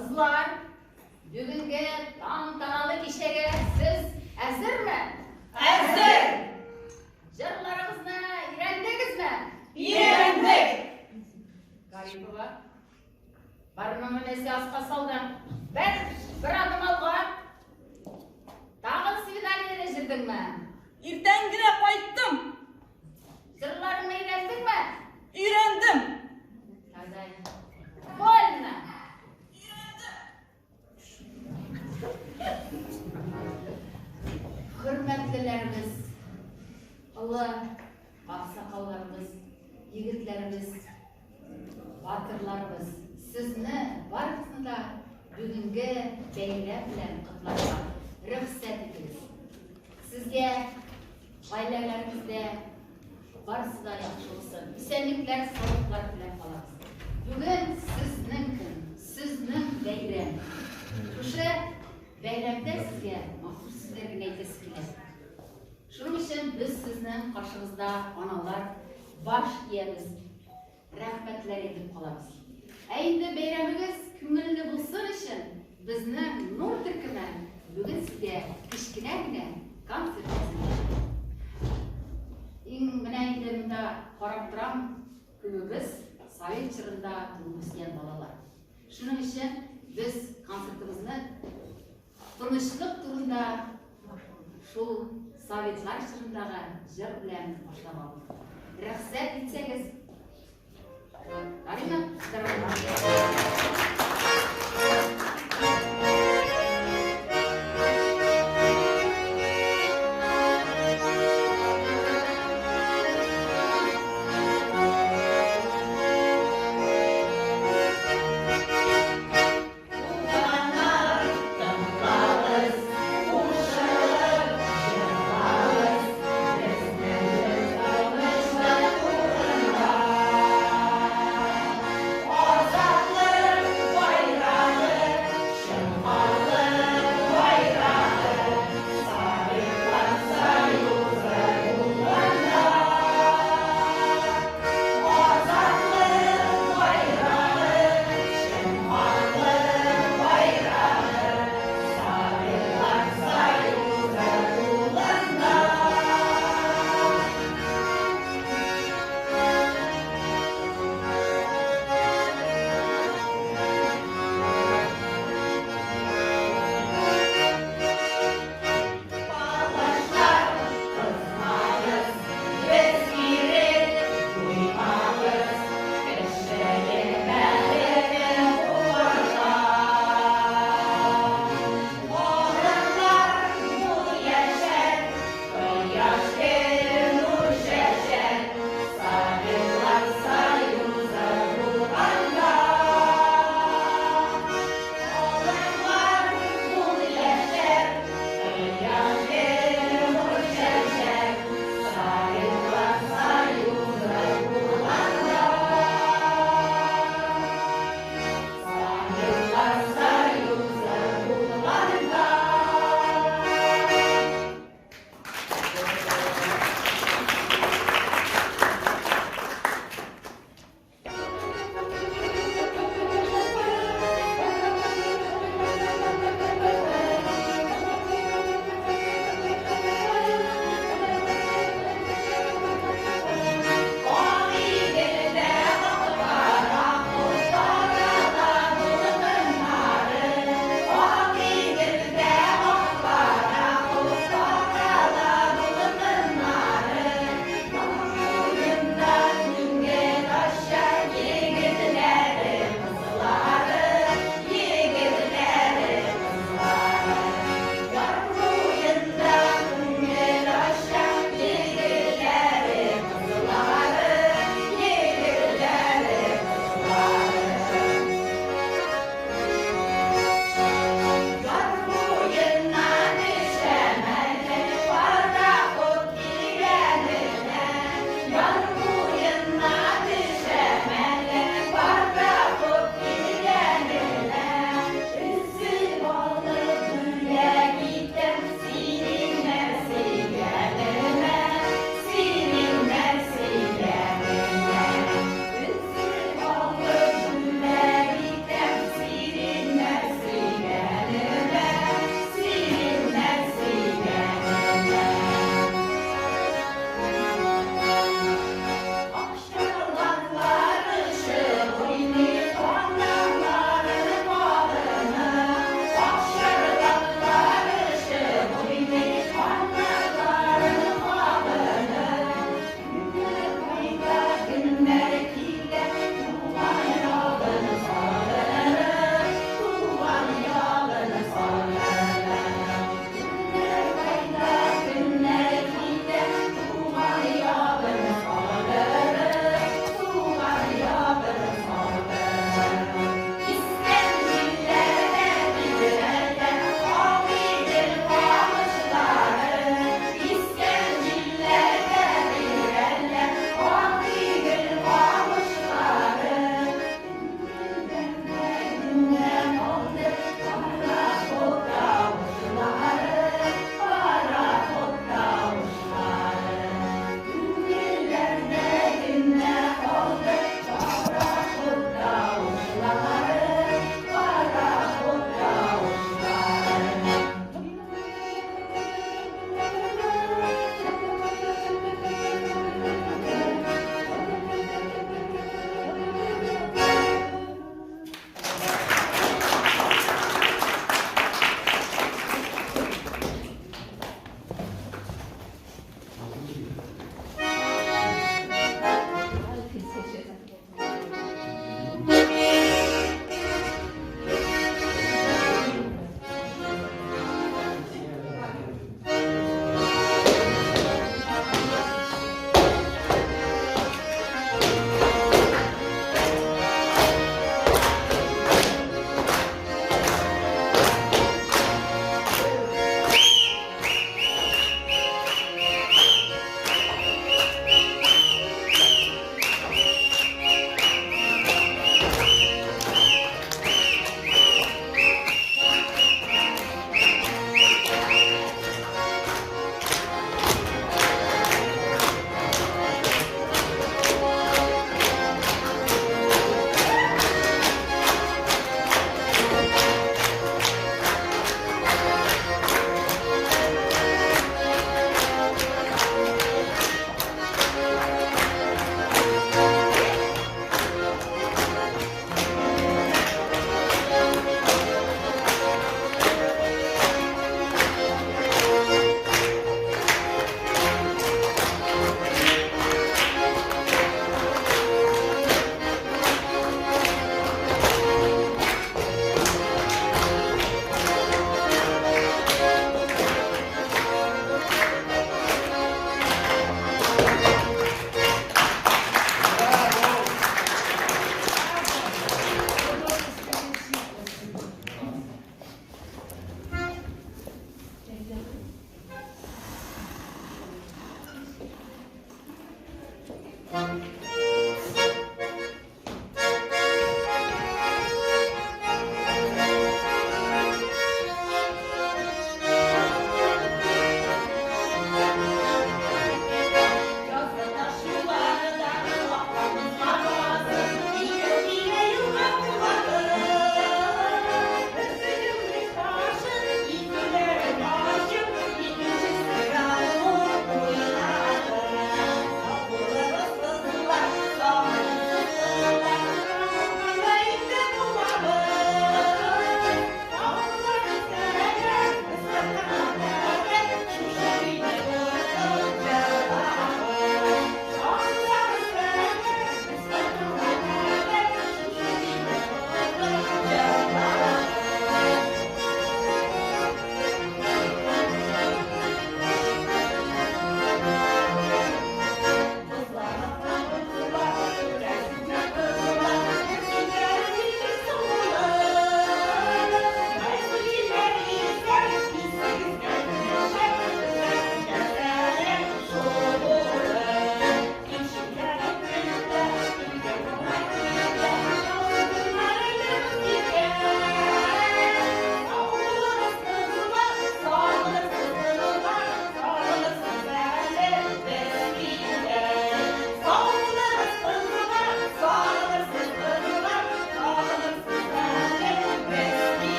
Кызлар, бүгенге тантаналы кичәгә сез әзерме? Әзер! Җырларыгызны өйрәндегезме? Өйрәндек! Гарипова, бармыңны нәрсә аска салдың? Бер, бер адым алга. Тагын свиданиедә җырдыңмы? Иртән генә кайттым. Җырларыңны өйрәндеңме? Өйрәндем. Тогда вольно. Хөрмәтлеләребез, олы аксакалларыбыз, егетләребез, батырларыбыз, сезне барыгызны да бүгенге бәйрәм белән котларга рөхсәт итегез. Сезгә гаиләләрегездә барысы да яхшы булсын. Исәнлекләр, саулыклар теләп калабыз. Бүген сезнең көн, сезнең бәйрәм. Шушы бәйрәмдә сезгә махсус сүзләр генә әйтәсе килә. Шуның өчен без сезнең каршыгызда аналар баш иябез, рәхмәтләр әйтеп калабыз. Ә инде бәйрәмегез күңелле булсын өчен безнең Нур төркеме бүген сезгә кечкенә генә концерт әзерләде. Иң менә инде монда карап торам, күбебез совет чорында туып үскән балалар. Шуның өчен без концертыбызны тынычлык турында шул советлар чорындагы җыр белән башлап алдык. Рөхсәт итсәгез, Карина, Азатлык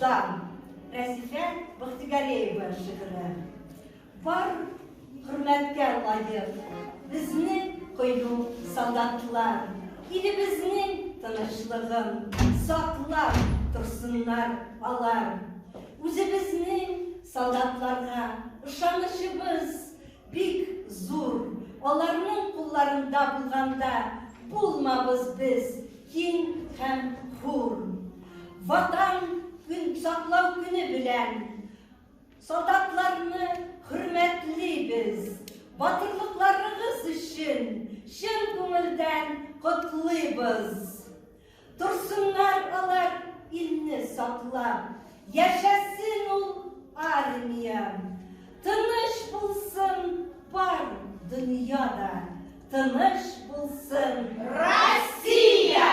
Сугышта. Рәзифә Бәхтигареева шигыре. Бар хөрмәткә лаек безнең кыю солдатлар, илебезнең тынычлыгын саклап торсыннар алар. Үзебезнең солдатларга ышанычыбыз бик зур. Аларның кулларында булганда булмабыз без киң һәм хур. Ватан көн саклау көне белән солдатларны хөрмәтлибез. Батырлыкларыгыз өчен чын күңелдән котлыйбыз. Торсыннар алар илне саклап, яшәсен ул армия. Тыныч булсын бар дөньяда, тыныч булсын Россия!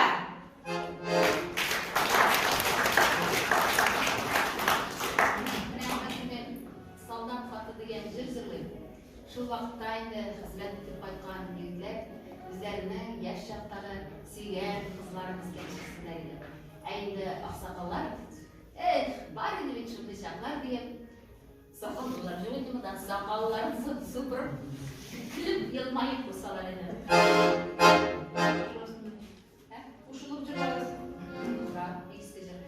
Менә хәзер мин Солдат хаты дигән җыр җырлыйм. Шул вакытта инде хезмәт итеп кайткан егетләр үзләренең яшь чактагы сөйгән кызларын искә төшерсеннәр иде. Ә инде аксакаллар, эх, бар иде бит шундый чаклар диеп, сакаллылар юк инде монда, сакалларын сыпырып, көлеп елмаеп куйсалар иде. Ә? Кушылып җырларбыз. Ура, бик иске җыр.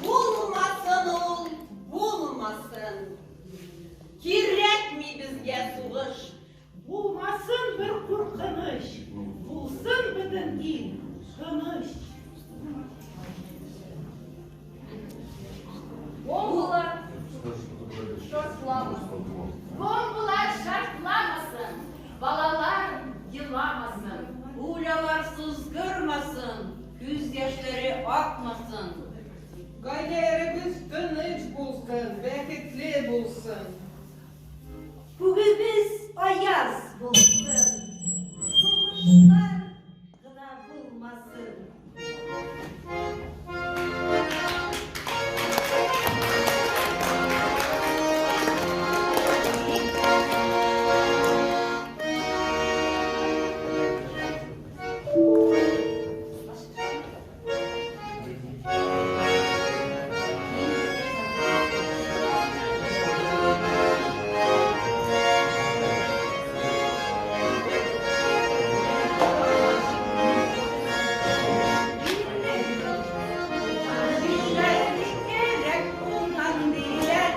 Булмасын ул, булмасын. Кирәкми безгә сугыш. Булмасын бер куркыныч, булсын бөтен ил тыныч. Бомбалар шартламасын. Бомбалар шартламасын, балалар еламасын. Пулялар сызгырмасын, күз яшьләре акмасын. Гаиләләребез тыныч булсын, бәхетле булсын. Күгебез аяз булсын, сугышлар гына булмасын. Кирәк булган диләр,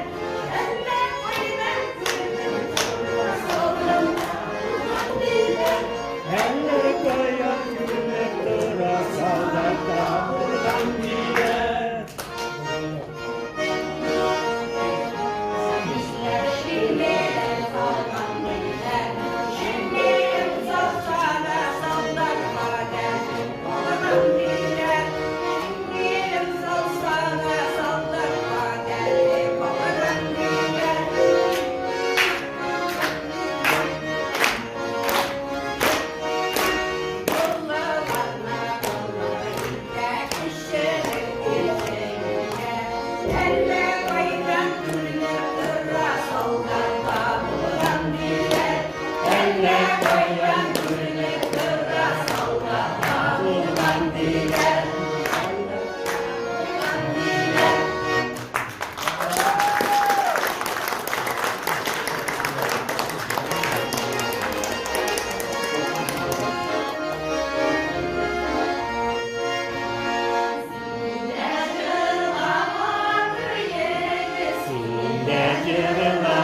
әллә кайдан күрдем, солым булган диләр. Әллә каян күренеп тора, солдатта булган диләр. Әллә кайдан күренеп тора, солдатта булган диләр. Әллә каян күренеп тора, солдатта булган диләр. Син дә җырла.